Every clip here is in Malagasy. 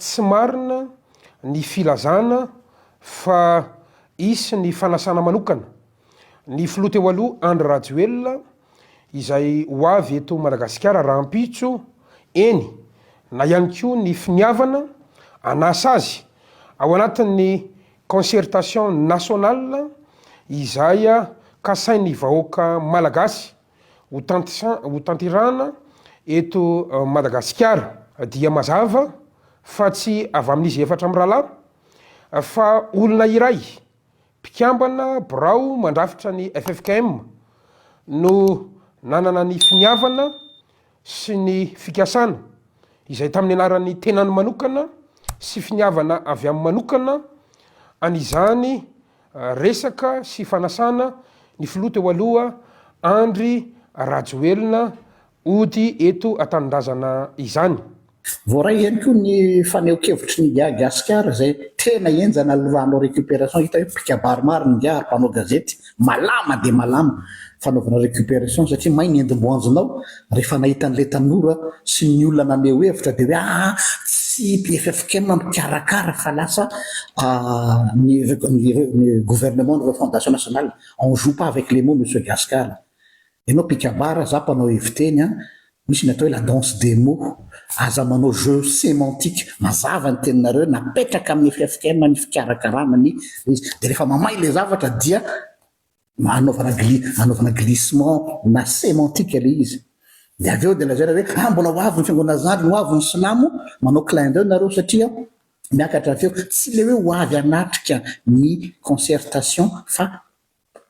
tsy marina ny filazana fa hisy ny fanasana manokana ny filoha teo aloha Andry Rajoelina izay ho avy eto Madagasikara rahampitso, eny na ihany koa ny finiavana hanasa azy ao anatin'ny concertation nationale izay kasain'ny vahoaka malagasy ho tanterahana eto Madagasikara dia mazava fa tsy avy amin'izy efatra mirahalahy fa olona iray mpikambana birao mandrafitra ny ffkm no nanana ny finiavana sy ny fikasana izay tamin'ny anaran'ny tenany manokana sy finiavana avy amin'ny manokana an'izany resaka sy fanasana ny filoha teo aloha Andry Rajoelina hody eto an-tanindrazana izany. Voaray ihany koa ny fanehoan-kevitry ny Ingahy Gasikara izay tena henjana aloha hanao récupération, hita hoe mpikabary maro ny ingahy ary mpanao gazety, malama dia malama fanaovana récupération satria may ny endim-boanjonao, rehefa nahita an'ilay tanora sy ny olona naneho hevitra dia hoe aa tsy ffkm mikarakara fa lasa ny ny gouvernement ny refondation nationale, on joue pas avec les mots monsieur Gascar, ianao mpikabara za mpanao heviteny an, misy ny atao hoe la danse des mots, aza manao jeu semantique, mazava ny teninareo napetraka amin'ny ffkm ny fikarakarana ny izy, dia rehefa mamay ilay zavatra dia Anaovana gli, anaovana glissement na semantique ilay izy. Dia avy eo dia lazaina hoe ah mbola ho avy ny fiangonana zandriny, ho avy ny silamo, manao clin d'oeil nareo satria miakatra avy eo. Tsy ilay hoe ho avy hanatrika ny concertation fa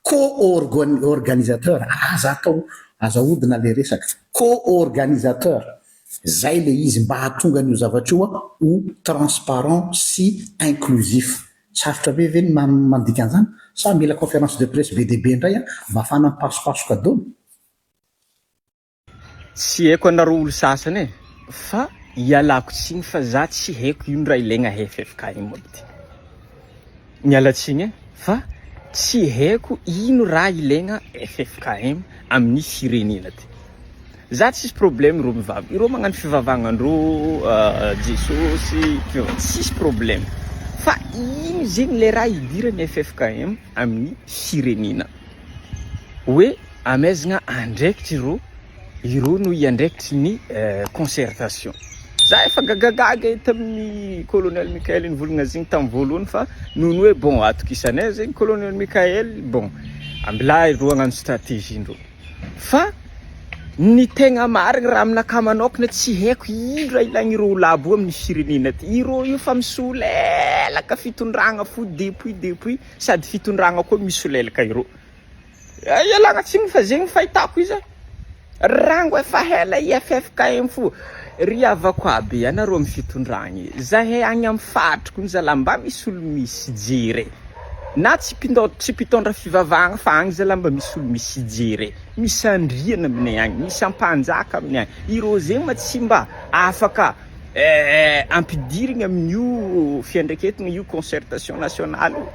co-organisateur, aza atao, aza ahodina ilay resaka, co-organisateur, zay ilay izy mba hahatonga an'io zavatra io ho transparent sy inclusif. Sarotra be ve ny mandika an'izany? Sa mila conférence de presse be dia be indray mba ahafahana mipasopasoka dôly? Tsy haiko anareo olo sasany e, fa ialako tsiny fa za tsy haiko ino raha ilaigna ffkm aby ty, miala tsiny e, fa tsy haiko ino raha ilaigna ffkm amin'ny firenena ty. Za tsisy problème ireo mivavaka ireo magnano fivavahagna ndreo Jesosy tsisy problème fa ino zegny le raha idirany ffkm amin'ny firenena hoe amaizagna andraikitry ireo ireo no hiandraikitry ny concertation za efa gagagaga e tamin'ny colonel Mickael nivolagna zegny tamin'ny voalohany fa noho ny hoe bon atokisanay zegny colonel Mickael bon ambilà ireo hagnano stratégie ndreo Fa ny tegna marigny raha aminakahy manokana tsy haiko ino raha ilaigny ireo olo aby io amin'ny firenena ty, ireo io fa misolelaka fitondragna fo depuis depuis sady fitondragna koa misolelaka ireo, ialagna tsigny fa zegny fahitako izy e, rango efa hela i ffkm fo, ry havako aby anareo amin'ny fitondragna, zahay agny amin'ny faritry kony zalah mba misy olo misy jery e. Na tsy tsy mpitondra fivavahagna fa agny zalah mba misy olo misy jery e, misy andriana aminay agny, misy ampanjaka aminay agny, ireo zegny ma tsy mba afaka ampidirigny amin'io fiandraiketagna io concertation nationale io.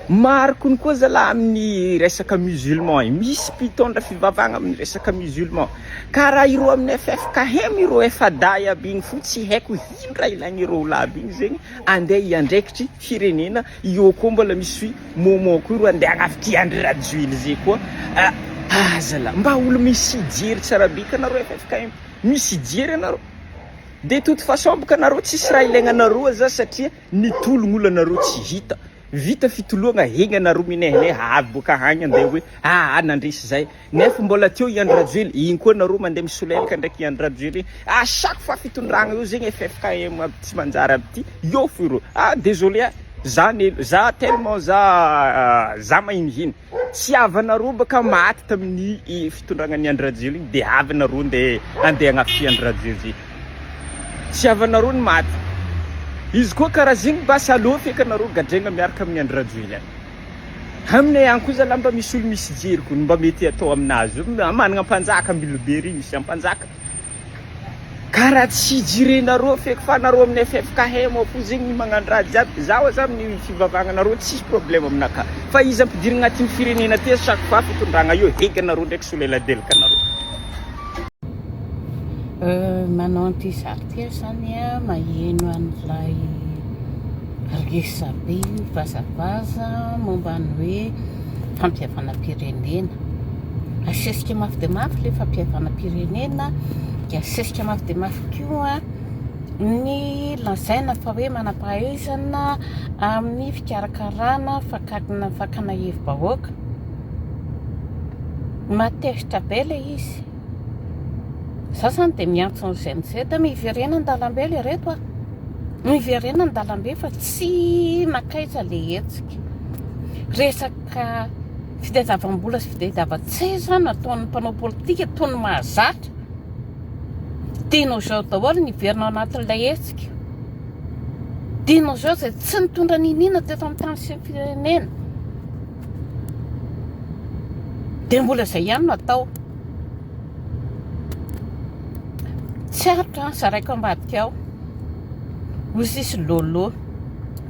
Maro konkoa zalah amin'ny resaka musulman io, misy mpitondra fivavahagna amin'ny resaka musulman, karaha ireo amin'ny ffkm ireo efa-dahy aby igny fo tsy haiko ino raha ilain'ireo olo aby igny zegny andeha hiandraikitry firenena io koa mbola misy moment koa ireo andeha hanafiky i Andry Rajoely zay koa ah zala mba olo misy jery tsara be ka nareo ffkm misy jery anareo de toute façon boka nareo tsisy raha ilaigna anareo aza satria ny tologno olo anareo tsy hita vita fitoloagna hegny anareo minehineha avy boka agny andeha hoe ah nandresy zay Nefa mbola teo i Andry Rajoely, iny koa nareo mandeha misolelaka ndraiky i Andry Rajoely iny, à chaque fois fitondragna eo zegny ffkm aby tsy manjary aby ty, eo fo ireo, ah désolé ah, za ne za tellement za za mahinihiny, tsy havanareo baka maty tamin'ny fitondragnan'i Andry Rajoely iny de avy nareo nde andeha hagnafika i Andry Rajoely zay, tsy havanareo ny maty, izy koa karaha zegny basy aleo feky anareo gadraigna miaraka amin'i Andry Rajoely any. Aminay any koa zalahy mba misy olo misy jery koa mba mety atao aminazy io, managna mpanjaka Ambilobe ry misy ampanjaka ka raha tsy jerenareo feky fa nareo amin'ny ffkm ao fo zegny magnano raha jiaby, zaho aza amin'ny fivavahagnanareo tsisy problème aminakahy fa izy ampidirigna agnatin'ny firenena aty à chaque fois fitondragna io hegy anareo ndraiky soleladelaka anareo. Manao an'ity sary ity aho izany an, maheno an'ilay resabe mivazavaza momba ny hoe fampihavanam-pirenena. Asesika mafy dia mafy ilay fampihavanam-pirenena dia asesika mafy dia mafy koa ny lazaina fa hoe manam-pahaizana amin'ny fikarakarana fakana fakana hevi-bahoaka. Mahatezitra be ilay izy. Za zany dia miantso ny Gen Z miverena an-dalambe le reto a. Miverena an-dalambe fa tsy makaiza le hetsika. Resaka fitadiavam-bola sy fitadiavan-tseza no ataon'ny mpanao politika toy ny mahazatra. Dinosaure daholo ny hiverina ao anatin'ilay hetsika. Dinosaure izay tsy nitondra niniana teto amin'ny tany sy ny firenena. Dia mbola izay ihany no atao. Tsy aritra an, zaraiko ambadika ao. Hoy sisy Lolo.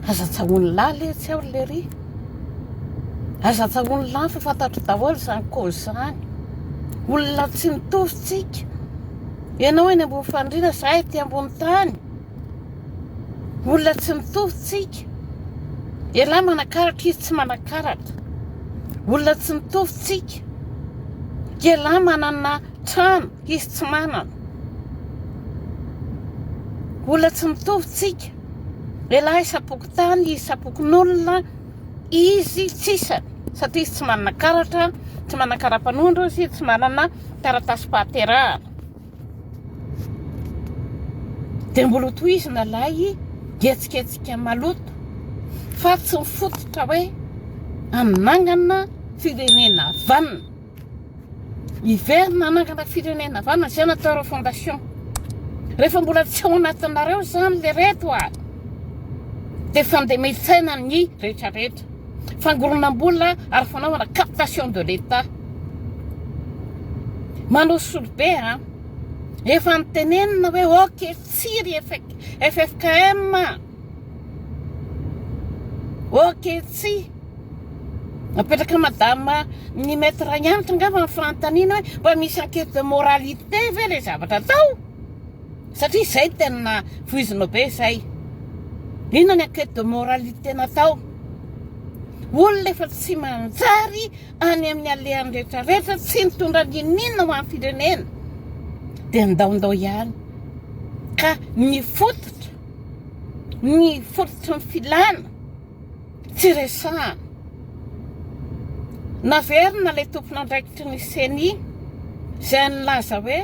Aza tsahoan'ny lahy letsy aho ry lery. Aza tsahoan'ny lahy fa fantatro daholo izany cause izany. Olona tsy mitovy tsika. Ianao eny ambony fandriana, izaho ety ambony tany. Olona tsy mitovy tsika. Ialahy manakaratra izy tsy manakaratra. Olona tsy mitovy tsika. Ialahy manana trano izy tsy manana. Olona tsy mitovy tsika. Ialahy isam-pokontany izy isam-pokonolona izy tsy isany satria izy tsy manana karatra, tsy manana kara-panondro izy, tsy manana taratasim-pahaterahana. Dia mbola hotohizina ilay hetsiketsika maloto fa tsy mifototra hoe hanangana firenena vanona. Hiverina hanangana firenena vanona izay natao refondation. Rehefa mbola tsy ao anatinareo izany le reto a, dia fandemen-tsaina ny rehetrarehetra. Fangoronam-bola ary fanaovana captation de l'Etat. Manao solobe a. Efa nitenenina hoe ok tsia ry ffkm a. Ok tsia. Napetraka madame ny maître Hanitra angamba ny fanontaniana hoe mba misy enquête de moralité ve ilay zavatra atao? Satria izay tena voizina be izay. Inona ny enquête de moralité natao? Olona efa tsy manjary any amin'ny alehany rehetra rehetra, tsy nitondra n'inon'inona ho an'ny firenena, dia ndaondao ihany. Ka ny fototra, ny fototry ny filana, tsy resahana. Naverina ilay tompon'andraikitry ny ceni izay nilaza hoe,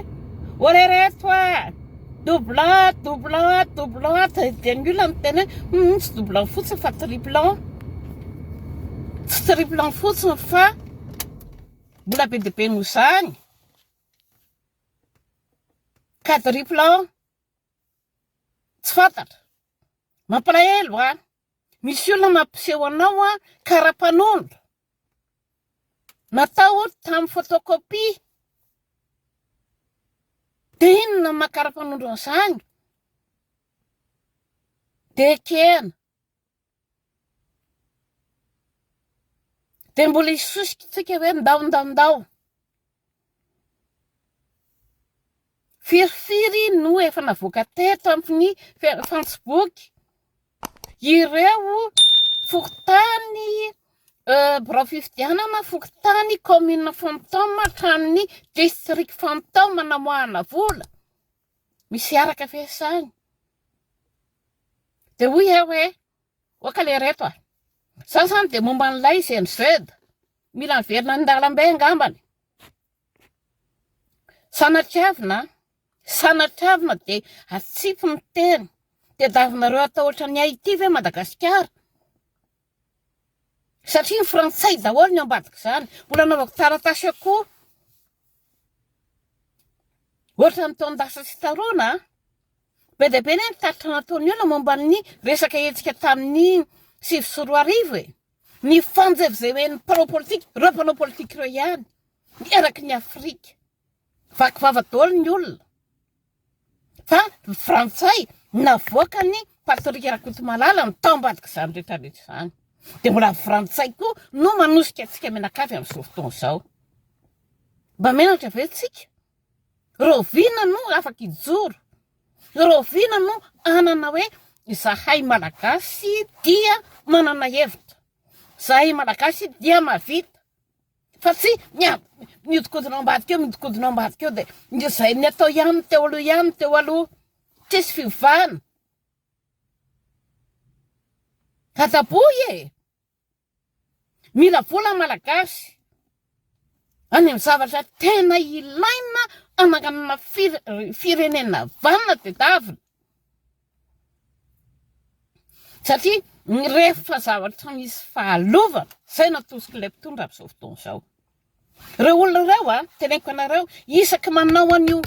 Orereto a! Doublant, doublant, doublant, dia ny olona miteny hoe hum tsy doublant fotsiny fa triplant. Tsy triplant fotsiny fa mbola be dia be noho izany. Quadruplant, tsy fantatra. Mampalahelo an! Misy olona mampiseho anao an kara-panondro natao tamin'ny photocopie. Dia inona no maha kara-panondro an'izany? Dia ekena. Dia mbola hisosika tsika hoe ndao ndao ndao. Firifiry no efa navoaka teto amin'ny fantsoboky ireo fokontany birao fifidianana fokontany commune fantôme hatramin'ny district fantôme namoahana vola. Misy araka ve izany? Dia hoy aho hoe oka le reto a! Za zany dia momba an'ilay GNZ. Mila miverina any an-dalambe angambany. Sanatriavina, sanatriavina dia atsipy ny teny. Tediavinareo atao ohatran'ny Haïti ve Madagasikara? Satria ny frantsay daholo ny ao ambadik'izany. Mbola anaovako taratasy akoho. Ohatran'ny taon-dasa sy taroana. Be dia be anie ny tatitra nataon'ny olona momba ny resaka hetsika tamin'ny 2009 e. Ny fanjevizeven'ny mpanao politika, ireo mpanao politika ireo ihany, eraky ny Afrika. Vaky vava daholo ny olona. Fa ny frantsay navoakan'i Patrick Rakotomalala ny tao ambadik'izany rehetra rehetra izany. Dia mbola ny frantsay koa no manosika antsika mianakavy amin'izao fotoana izao. Mba menatra ve tsika? Rahoviana no afaka hijoro? Rahoviana no hanana hoe izahay Malagasy dia manana hevitra, izahay Malagasy dia mahavita fa tsy mihodinkodina ao ambadika eo, mihodinkodina ao ambadika eo dia izay ny atao ihany ny teo aloha ihany ny teo aloha, tsisy fiovana. Kadaboy e! Mila vola ny Malagasy any amin'ny zavatra tena ilaina hananganana firenena vanona tedavina. Satria rehefa zavatra misy fahalovana, izay no atosik'ilay mpitondra amin'izao fotoana izao. Ireo olona ireo a, teneniko anareo, isaky manao an'io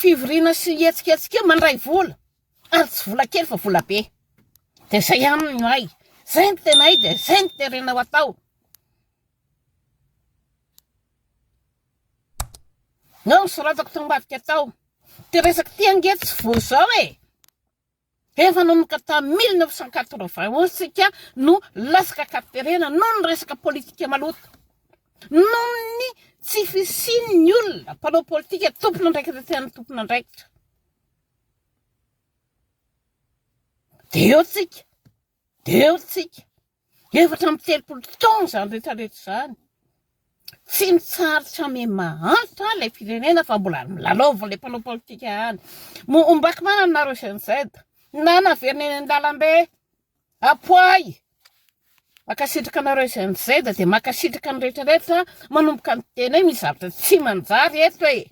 fivoriana sy hetsiketsika io, mandray vola. Ary tsy vola kely fa vola be. Dia izay ihany no hay. Izay no tena hay dia izay no terena ho atao. Nao ny soratako tao ambadika tao. Ty resaka ty ange tsy vao izao e. Efa nanomboka tamin'ny 1991 tsika no latsaka katerena noho ny resaka politika maloto. Noho ny tsy fisian'ny olona mpanao politika tompon'andraikitra tena tompon'andraikitra. Dia eo tsika, dia eo tsika. 34 taona izany rehetra rehetra izany. Tsy mitsaritra me mahantra ilay firenena fa mbola milalaovin'ilay mpanao politika ihany. Ombako manana nareo GNZ, na naverina eny an-dalambe, apoay. Mankasitraka anareo GNZ dia mankasitraka ny rehetra rehetra manomboka ny tena hoe misy zavatra tsy manjary eto e.